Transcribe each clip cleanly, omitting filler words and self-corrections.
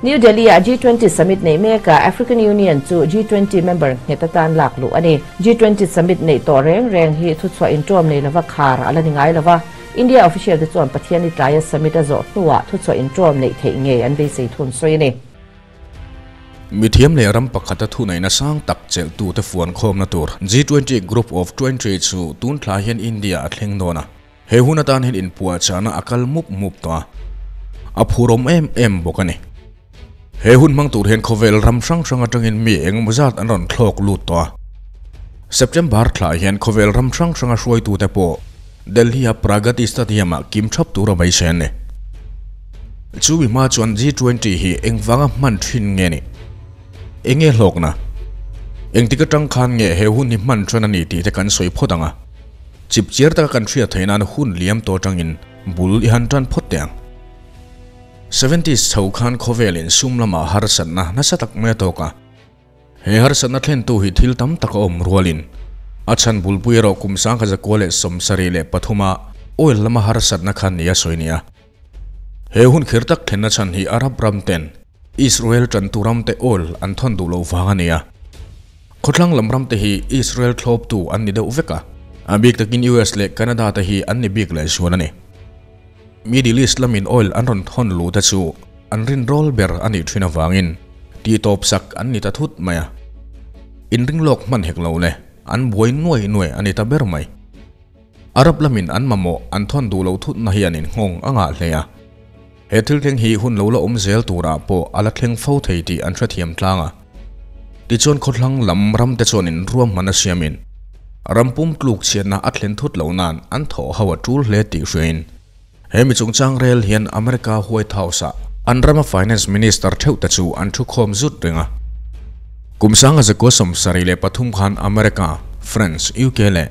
New Delhi-a G20 Summit neih mekah African Union chu G20 member nghet atan lak luh a ni. G20 Summit neih tawh reng reng hi thuchhuah inṭawm nei lova khar a la ni ngai lova, India official te chuan Pathianni tlaia summit a zawh hnuah thuchhuah inṭawm neih theih ngei an beisei thun sawi a ni. Mithiam leh ram pakhata thuneihna sang tak chelhtute fuankhawmna tur G20 Group of 20 chu tun thla hian India a thleng dawn a. He hun atan hian inpuahchahna a kal mup mup tawh a, a phurawm em em bawk a ni. He hun hmang tur hian khawvel ram hrang hrang atangin mi engemaw zat an rawn thlawk lut tawh a. September thlah hian khawvel ram hrang hranga hruaitute pawh Delhi-a Pragati Stadium-ah kim thap tur a beisei an ni. Chu mi hma chuan G20 hi engvanga hman thin nge ni? Enge hlawkna? Engtik atang khan nge he hun hi hman tan a ni tih te kan sawi phawt ang a. Chip chiar taka kan hriat theih nan hun liam tawh atangin bul i han tan phawt teh ang. Seventies chho khan khawvelin sum lamah harsatna nasa tak mai a tawk a. He harsatna thlentu hi thil tam tak a awm rualin a chhan bulpui erawh kum 1973 a oil lama harsatna khan ni a sawi nia. He hun khir tak thlenna chhan hi Arab ram ten Israel tantu ram te oil an thawn duh loh vang a ni a. Khawthlang lam ram te hi Israel thlawptu an ni deuh vek a, a bik takin US leh Canada te hi an ni bik leh zual a ni. Middle East lamin oil an rawn thawn luh te chu an rinrawl ber a nih thin avangin tihtawp sak an ni ta thut mai a. Inringlawk hman hek lo le, an buai nuai nuai a ni ta ber mai. Arab lamin an mamawh an thawn duh loh thutna hian inghawng a ngah hle a. He thil thleng hi hun lo la awm zel turah pawh a la thleng fo thei tih an hrethiam tlang a. Tichuan khawthlang lam ramte chuan in ruahman a siamin ram pum tluk chhiatna a thlen thut loh nan an thawh ho a tul hle tih hriain he mi chungchang rel hian America White House-ah an rama Finance Minister theuhte chu an thukhawm zut reng a. Kum 1973 khan America, France, UK leh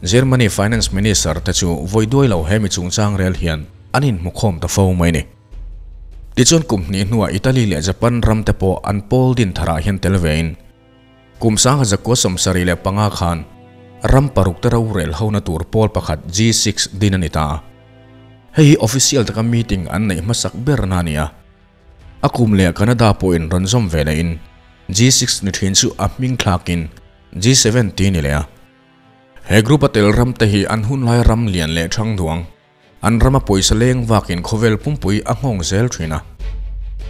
Germany Finance Minister te chu vawi duai lo he mi chungchang rel hian an inhmukhawm ta fo mai ni. Tichuan kum hnih hnuah Italy leh Japan ram te pawh an pawl din tharah hian tel vein kum 1975 khan ram paruk te rorel hona tur pawl pakhat G6 din a ni ta a. Hei hi official taka meeting an neih hmasak ber na a ni a. A kum leh Canada pawhin rawn zawm ve lehin G6 ni thin chu a hming thlakin G7 ti a ni leh a. He group a tel ram te hi an hunlai ram lian leh thang duang. An rama pawisa leng vakin khawvel pumpui a nghawng zel thin a.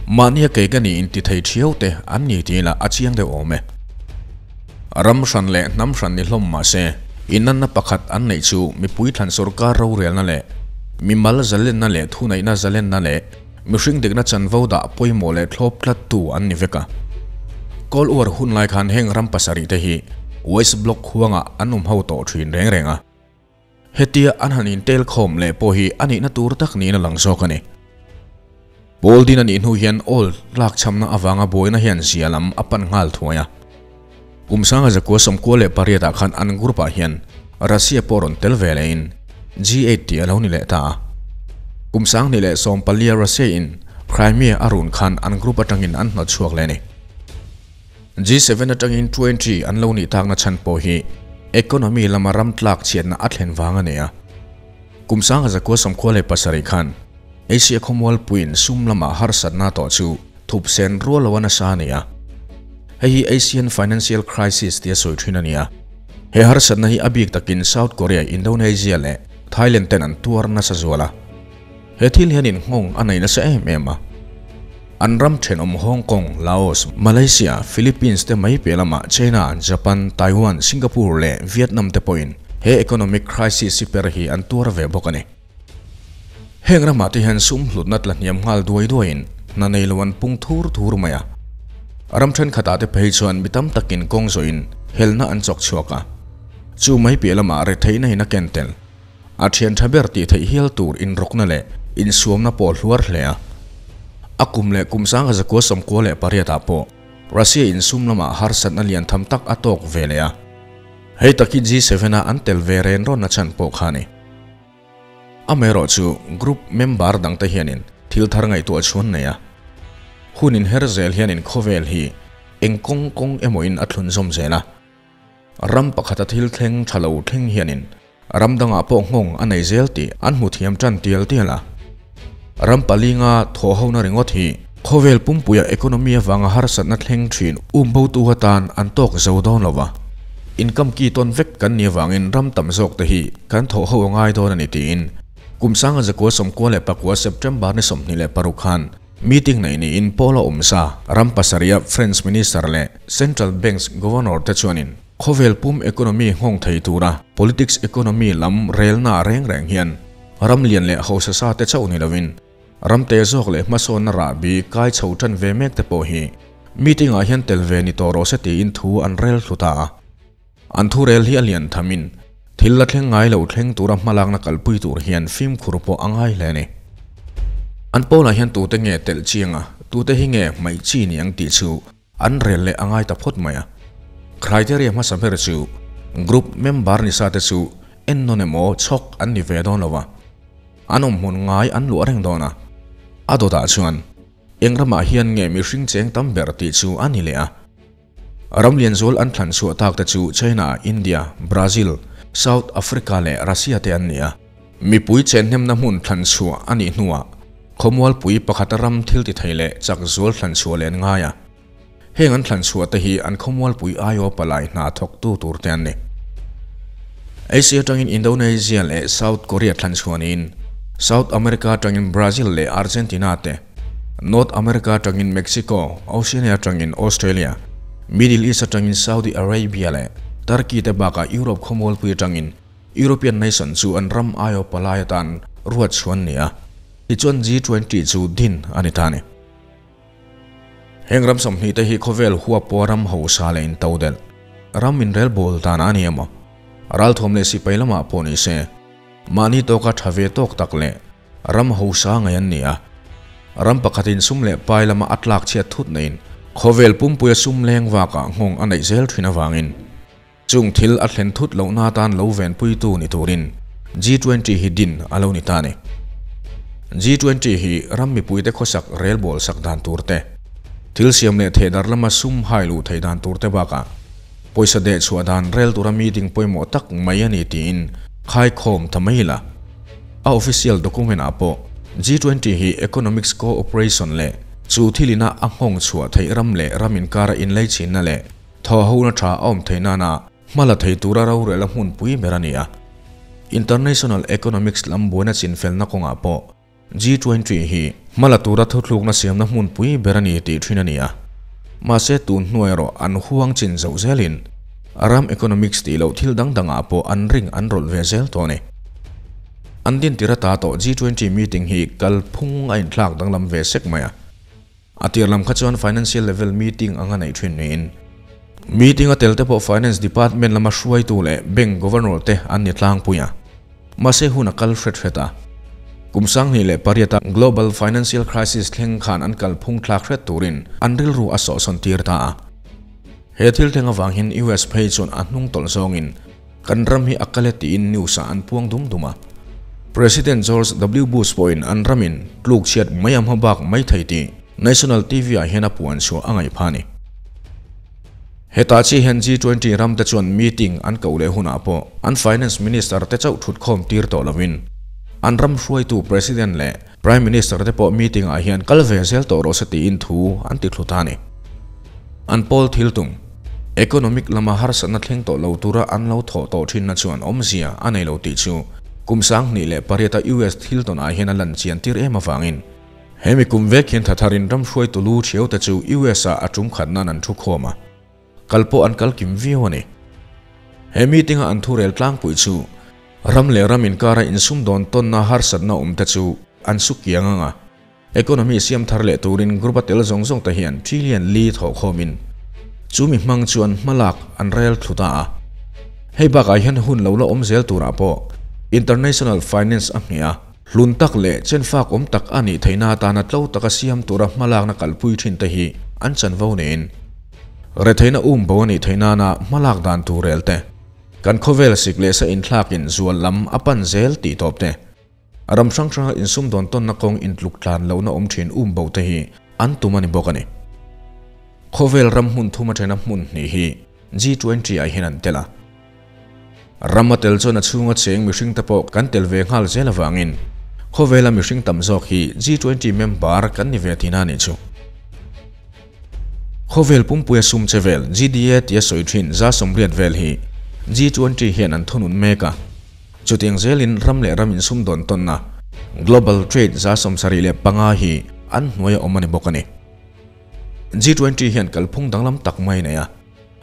Mahnia kei ka ni inti thei thiau te an ni tih lah a chiang deuh awm e. Ram hran leh hnam hran ni hlawm mah se, inanna pakhat an neih chu mipui thlan sorkar rorelna leh mimal zalenna leh thuneihna zalenna leh mihring dikna chanvo dah pawimawh leh thlawp tlattu an ni vek a. Cold War hun lai khan heng ram pasarih te hi West Bloc huangah an awm ho tawh thin reng reng a. Hetia an han intel khawm leh pawh hi a nihna tur tak niin a lang zawk a ni. Pawl din a nih hnu hian awl tlakchhamna avanga buaina hian zia lam a pan nghal thuai a. Kum 1998 ah khan an group ah hian Russia pawh rawn tel ve lehin G8 tih a lo ni leh ta a. Kum 2014 Russia in Crimea a run khan an group atangin an hnawt chhuak leh a ni. G7 atangin 20 an lo nih takna chhan pawh hi economy lama ram tlak chhiatna a thlen vang a ni a. Kum 1997 khan Asia khawmualpuiin sum lama harsatna tawh chu thupsen rual lo a nasa a ni a. Hei hi Asian Financial Crisis tia sawi thin a ni a. He harsatna hi a bik takin South Korea, Indonesia leh Thailand ten an tuar nasa zual a. He thil hian inghawng a nei nasa em em a. An ram thenawm Hong Kong, Laos, Malaysia, Philippines te mai piah lamah China, Japan, Taiwan, Singapore leh Vietnam te pawhin he economic crisis hi per hi an tuar ve bawk a ni. Heng ramah te hian sum hlutna tla hniam nghal duai duaiin hna nei lo an pung thur thur mai a. Ram thenkhatah te phei chuan mi tam takin kawng zawhin helna an chawk chhuak a. Chu mai piah lamah retheihna in a ken tel. A thian tha ber tih theih hial tur inrawkna leh insuamna pawh hluar hle a. A kum leh kum 1998 ah pawh Russia insum lamah harsatna lian tham tak a tawk ve leh a. Hei tak hi G7 a an tel ve ren rawnna chhan pawh kha a ni. Amaherawh chu group member dangte hianin thil thar ngaihtuah chhuan nei a. Hun inher zel hianin khawvel hi eng kawng kawng emawin a thlunzawm zel a. Ram pakhata thil thleng tha lo thleng hianin ram dangah pawh nghawng a nei zel tih an hmu thiam tan tial tial a. Ram palinga thawhhona ringawt hi Khawvel pumpuia economy awanga harsatna thleng thin umbo tu hatan an tok zo dawn lova. Income ki ton vek kan ni awangin ram tam zawk te hi kan tho ho ngai dawn ani tiin. Kumsanga zakua 94 September ni 26 khan meeting nei ni in Paula umsa ram pasaria French minister le Central Bank's governor te chuanin khawvel pum economy hong thei tura politics economy lam relna reng reng hian ram lian le hausa sa te chau ni lovin ram te zawk le hmasawn na rah bi kai chho tan ve mek te pawh hi meeting ah hian tel ve ni tawh rawh se tiin thu an rel thlu ta a. An thu rel hi a lian thamin thil la thleng ngai lo thleng tura hmalakna kalpui tur hian fimkhur pawh a ngai hle a ni. An pawlah hian tute nge telh chianga tute hi nge hmaih chi ni ang tih chu an rel leh a ngai ta phawt mai a. Criteria hmasa ber chu group member ni sa te chu ennawn emaw chhawk an ni ve dawn lo va, an awm hmun ngai an luah reng dawn a. A dawtah chuan eng ramah hian nge mihring cheng tam ber tih chu a ni leh a. Ram lianzual an thlan chhuah tak te chu China, India, Brazil, South Africa leh Russia te an ni a. Mipui chenhnemna hmun thlan chhuah a nih hnuah khawmualpui pakhata ram thil ti thei leh chak zual thlan chhuah leh an ngai a. Heng an thlan chhuah te hi an khawmualpui aiaw palai hna thawktu tur te an ni. Asia atangin Indonesia leh South Korea thlan chhuah niin South America atangin Brazil leh Argentina te, North America atangin Mexico, Oceania atangin Australia, Middle East atangin Saudi Arabia leh Turkey te bakah Europe khawmualpui atangin European nation chu an ram aiaw palai atan ruat chhuan ni a. Tichuan G20 chu din a ni ta a ni. Heng ram 20 te hi khawvel huap pawh ram hausa leh intodelh, ram inrel bawl dan a ni emaw, ralthawm leh sipai lamah pawh ni se, mahni tawka tha ve tawk tak leh ram hausa ngei an ni a. Ram pakhatin sum leh pai lama a tlak chhiat thut neiin khawvel pumpuia sum leng vakah nghawng a neih zel thin avangin chung thil a thlen thut lohna atan lo venpuitu ni turin G20 hi din a lo ni ta a ni. G20 hi ram mipuite khawsak rel bawl sak dan tur te, thil siam leh thehdar lama sum hai luh theih dan tur te bakah pawisa deh chhuah dan rel tura meeting pawimawh tak mai a ni tiin khaikhawm ta mai ila. A official document ah pawh G20 hi economics cooperation leh chu thilina a nghawng chhuah theih ram leh ram inkara inleichhinna leh thaw hona tha a awm theih nana hma la thei tura rorel a hmunpui ber a ni a. International economics lam buaina chinfelna kawngah pawh G20 hi hma la tura thuthlukna siamna hmunpui ber a ni tih thin a ni a. Mahse tun hnuai erawh an huang chin zoh zelin ram economics tih loh thil dang dangah pawh an ring an rawlh ve zel tawh a ni. An dintir ata tawh G20 meeting hi kalphung a inthlak danglam ve sek mai a. A tir lam kha chuan financial level meeting anga neih thin niin meeting a tel te pawh finance department lama hruaitu leh bank governor te an ni tlangpui a. Mahse hun a kal hret hret a. Kum 2008 a global financial crisis thleng khan an kalphung thlak hret turin an rilru a sawhsawn tir ta a. He thil thleng avang hian US phei chuan a hnung tawlh zawngin kan ram hi a kal e tiin news ah an puang dum dum a. President George W Bush pawhin an ramin tluk chhiat mai a hma bak mai thei tih National TV ah hian a puan chhuah a ngaih phah a ni. Hetah chi hian G20 ram te chuan meeting an koh leh hunah pawh an Finance Minister te chauh thutkhawm tir tawh lovin an ram hruaitu President leh Prime Minister te pawh meeting ah hian kal ve zel tawh rawh se tiin thu an ti thlu ta a ni. An pawl thil tum, economic lama harsatna thleng tawh lo tura an lo thawh tawh thinna chuan awmzia a nei lo tih chu kum 2008 a US thil tawn ah hian a lan chian tir em avangin hemi kum vek hian thatharin ram hruaitu lu thiau te chu US ah a tum khat nan an thu khawm a, kal pawh an kal kim viau a ni. He meeting a an thu rel tlangpui chu ram leh ram inkara insumdawn tawnna harsatna awm te chu an su kiang ang a, economy siam thar leh turin group a tel zawng zawng te hian trillion li thawh khawmin chu mi hmang chuan hmalak an rel thlu ta a. Hei bakah hian hun lo la awm zel turah pawh international finance a hmeh a, hlun tak leh chenfak awm tak a nih theihna atana tlo taka siam tura hmalakna kalpui thin te hi an chanvo niin retheihna um bo a nih theih nana hmalak dan tur rel te, kan khawvel sik leh sa inthlakin zual lam a pan zel tih tawp te, ram hrang hranga insumdawn tawnna kawng intluk tlan lohna awm thin um bo te hi an tum a ni bawk a ni. Khawvel ram hmun thum atena hmun hnih hi G20 ah hian an tel a. Ram a tel chuan a chhunga cheng mihring te pawh kan tel ve nghal zel avangin khawvela mihring tam zawk hi G20 member kan ni ve tihna a nih chu. Khawvel pumpuia sum che vel GDA tia sawi thin 80% vel hi G20 hian an thunun mek a. Chutiang zelin ram leh ram insum dawn tawnna Global Trade 75% hi an hnuaia awm a ni bawk a ni. G20 hian kalphung danglam tak mai nei a.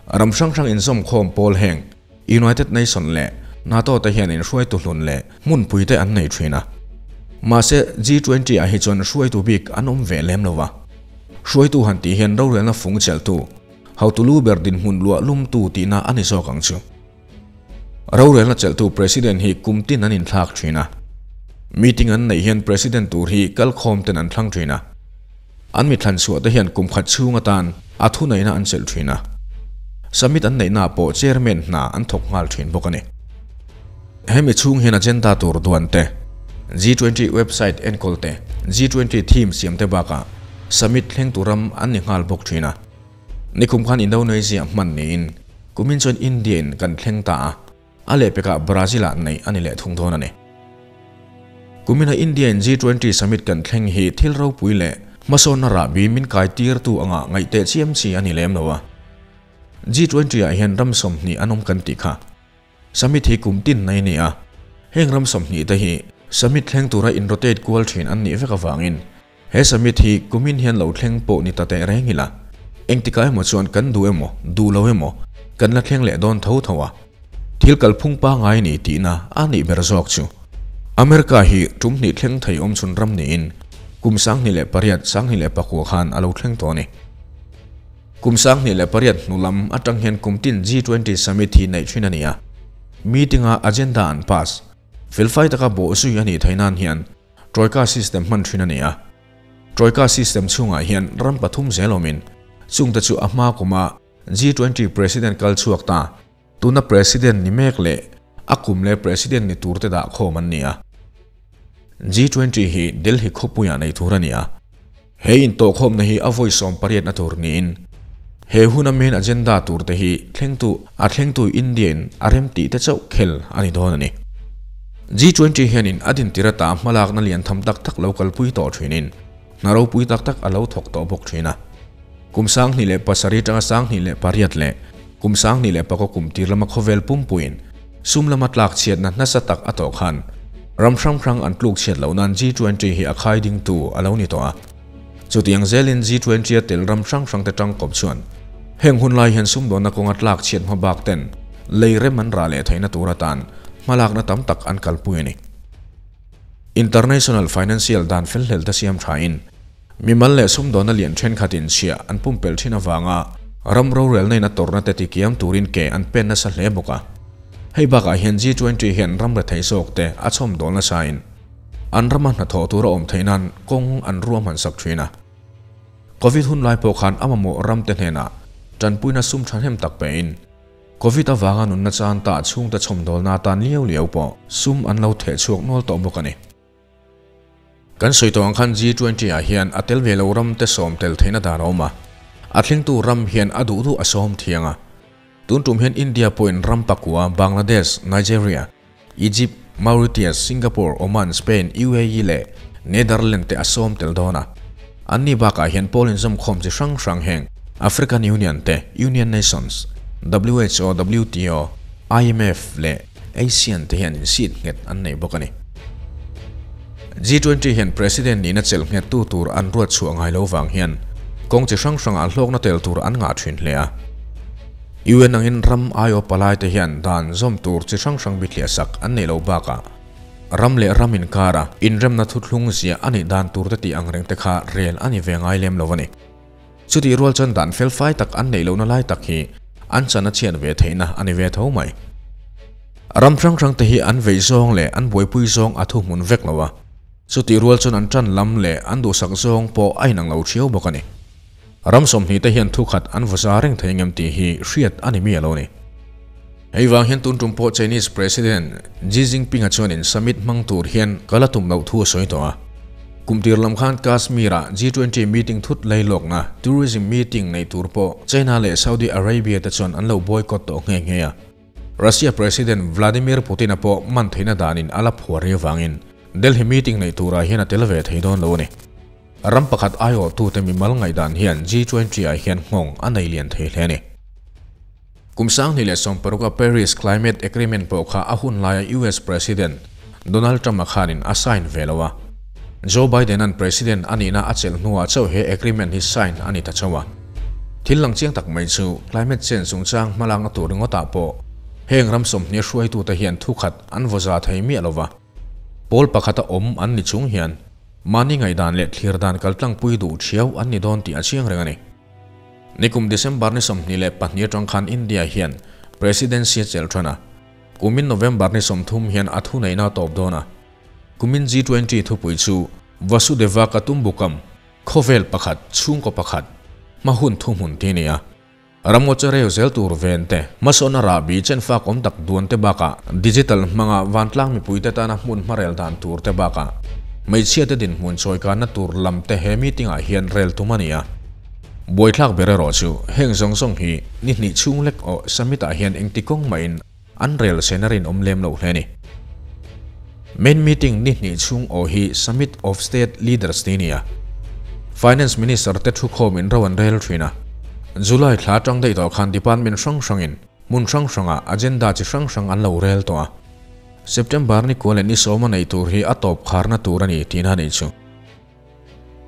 Ram hrang hrang inzawm khawm pawl heng United Nation leh NATO te hian inhruaitu hlun leh hmunpui te an nei thin a. Mahse G20 ah hi chuan hruaitu bik an awm ve lem lo va. Hruaitu han tih hian rorelna fung chelhtu, hotu lu ber dinhmun luah lumtu tihna a ni zawk ang chu. Rorelna chelhtu President hi kum tin an inthlak thin a. Meeting an neih hian President tur hi kalkhawm ten an thlang thin a. An mithlan chhuah te hian kum khat chhung atan a thuneihna an chelh thin a. Summit an neihna pawh Chairman hna an thawk nghal thin bawk a ni. Hemi chhung hian agenda tur duan te, G20 website enkawl te, G20 theme siam te bakah Summit thleng tur ram an ni nghal bawk thin a. Nikum khan Indonesia hman niin kumin chuan India in kan thleng ta a, a lehpekah Brazil ah neih a ni leh thung dawn a ni. Kumina India in G20 Summit kan thleng hi thil ropui leh hmasawnna rahbi min kai tirtu anga ngaihteh chiam chi a ni lem lo a. G20 ah hian ram 20 an awm kan tih kha. Summit hi kum tin nei a ni a, heng ram 20 te hi Summit thleng tura in rotate kual thin an nih vek avangin he Summit hi kumin hian lo thleng pawh ni ta teh reng ila. Engtikah emaw chuan kan duh emaw, duh lo emaw kan la thleng leh dawn tho tho a. Thil kalphung pangngai ni tihna a nih ber zawk chu. America hi tum hnih thleng thei awm chhun ram niin kum 2008, 2009 khan a lo thleng tawh a ni. Kum 2008 hnu lam atang hian kum tin G20 Summit hi neih thin a ni a. Meeting-a agenda an pass. Felfai taka bawh zui a nih theih nan hian Troika system hman thin a ni a. Troika system chhungah hian ram pathum zel awmin chungte chu a hma kuma G20 President kal chhuak ta, tuna President ni mek leh a kum leh President ni turte dah khawm an ni a. G20 hi Delhi khawpuiah nei tur a ni a. He intawhkhawmna hi a vawi 18 na tur niin he huna main agenda turte hi thlengtu a thlengtu India in a rem tih te chauh khel a ni dawn a ni. G20 hianin a din tirata hmalakna lian tham tak tak lo kalpui tawh thinin hna ropui tak tak a lo thawk tawh bawk thin a. Kum 2007 tanga 2008 leh kum 2009 kum tir lama khawvel pumpuiin sum lama tlak chhiatna nasa tak a tawh khan ram hrang hrang an tluk chhiat loh nan G20 hi a khai ding tu a lo ni tawh a. Chutiang zelin G20 a tel ram hrang hrang te tang kawp chuan heng hun lai hian sum dawnna kawnga tlak chhiat hma bak ten lei rem an ra leh theihna tur atan hmalakna tam tak an kalpui a ni. International Financial dan fel hlel te siam thain mimal leh sum dawnna lian thenkhatin chhia an pumpel thin awanga ram rorelna in a tawrna te tikiam turin ke an pen nasa hle bawk a. Hei bakah hian G20 hian ram re thei zawk te a chhawm dawn nasa in an rama hna thawh tura awm theih nan kawng an ruam han sak thin a. Covid hun lai pawh khan a mamawh ram te hnenah tanpuina sum thahnem tak pe in Covid awanga nunna chan ta chhungte chhawm dawlna tan liau liau pawh sum an lo theh chhuak nual tawh bawk a ni. Kan sawi tawh ang khan G20 ah hian a tel ve lo ram te sawm tel theihna dan a awm a. A thlengtu ram hian a duh duh a sawm thiang a. Tun tum hian India pawhin ram pakua Bangladesh, Nigeria, Egypt, Mauritius, Singapore, Oman, Spain, UAE leh Netherlands te a sawm tel dawn a. An ni bakah hian pawl inzawm khawm chi hrang hrang heng African Union te, Union Nations, WHO, WTO, IMF leh ASEAN te hian insit nghet an nei bawk a ni. G20 hian President nihna chelh nghet tu tur an ruat chhuah ngai lo vang hian kawng chi hrang hrangah hlawkna tel tur an ngah thin hle a. UN angin ram aio palai te hian dan zawm tur chi hrang hrang bithliah sak an nei lo bakah ram leh ram inkara inremna thuthlung zia a nih dan tur te tih ang reng te kha rel a ni ve ngai lem lo a ni. Chuti rual chuan dan fel fai tak an nei lohna lai tak hi an chan a chhiat ve theihna a ni ve tho mai. Ram hrang hrang te hi an vei zawng leh an buaipui zawng a thuhmun vek lo a. Chuti rual chuan an tan lam leh an duhsak zawng pawh a inang lo thiau bawk a ni. Ram 20 te hian thu khat an vaza reng thei ngem tih hi hriat a ni mi alo ni. Hei wang hian tun tum pawh Chinese President Xi Jinping a chuanin summit hmang tur hian kala tum lo thu a sawi tawh a. Kum tir lam khan Kashmir a G20 meeting thut lei lawkna tourism meeting nei tur pawh China leh Saudi Arabia te chuan an lo boycott tawh nge nge a. Russia President Vladimir Putin a pawh man theihna danin ala phuar ri wangin Delhi meeting nei turah hian a tel ve thei dawn lo a ni. Ram pakhat aiawh tute mimal ngaihdan hian G20 ah hian nghawng a nei lian thei hle a ni. Kum 2016 a Paris Climate Agreement pawh kha a hun laia US President Donald Trump-a khanin a sign ve lo a. Joe Biden-a'n President a nihna a chelh hnuah chauh he agreement hi sign a ni ta chauh a. Thil lang chiang tak mai chu climate change chungchang hmalakna tur ringawtah pawh heng ram 20 hruaitute hian thukhat an vaw za thei miah lo va. Pawl pakhata awm an ni chung hian mahni ngaihdan leh thlir dan kaltlangpui duh thiau an ni dawn tih a chiang reng a ni. Nikum December ni 22 atang khan India hian Presidency a chelh than a. Kumin November ni 30 hian a thu neihna tawp dawn a. Kumin G20 thupui chu Vasudeva Katumbukam, khawvel pakhat, chhungkaw pakhat, hmahun thuhmun ti a ni a. Ramngaw chereu zel tur ven te, hmasawn a rahbi chenfak awm tak duan te bakah digital hmanga vantlang mipui te tana hmun hmarel dan tur te bakah hmeichhia te dinhmun chawikanna tur lam te he meeting ah hian rel tum a ni a. Buaithlak ber erawh chu heng zawng zawng hi ni hnih chhung lek aw summit ah hian engti kawng mahin an rel sen a rinawm lem loh hle a ni. Main meeting ni hnih chhung aw hi Summit of State Leaders ti a ni a. Finance Minister te thukhawm in ro an rel thin a. July thla atang daih tawh khan department hrang hrangin hmun hrang hrangah agenda chi hrang hrang an lo rel tawh a. September ni kua leh ni sawma neih tur hi a tawp kharna tur a ni tihna a nih chu.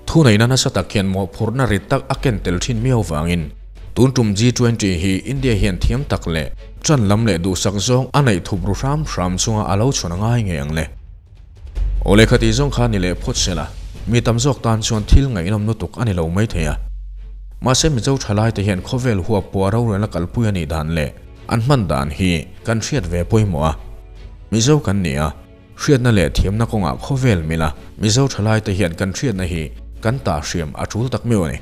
Thuneihna nasa tak hian mawhphurhna rit tak a ken tel thin miau vangin tun tum G20 hi India hian thiam tak leh ṭan lam leh duhsak zawng a neih thup ru hram hram chunga a lo chhawn a ngai ngei ang le. Aw lehkha tih zawng kha ni leh phawt sela, mi tam zawk tan chuan thil ngaihnawm lutuk a ni lo mai thei a. Mahse Mizo thalaite hian khawvel huap pawh a rorelna kalpui a nih dan leh an hman dan hi kan hriat ve pawimawh a. Mizo kan ni a. Hriatna leh thiamna kawngah khawvel mila Mizo thalaite hian kan hriatna hi kan tah hriam a tul tak meuh a ni.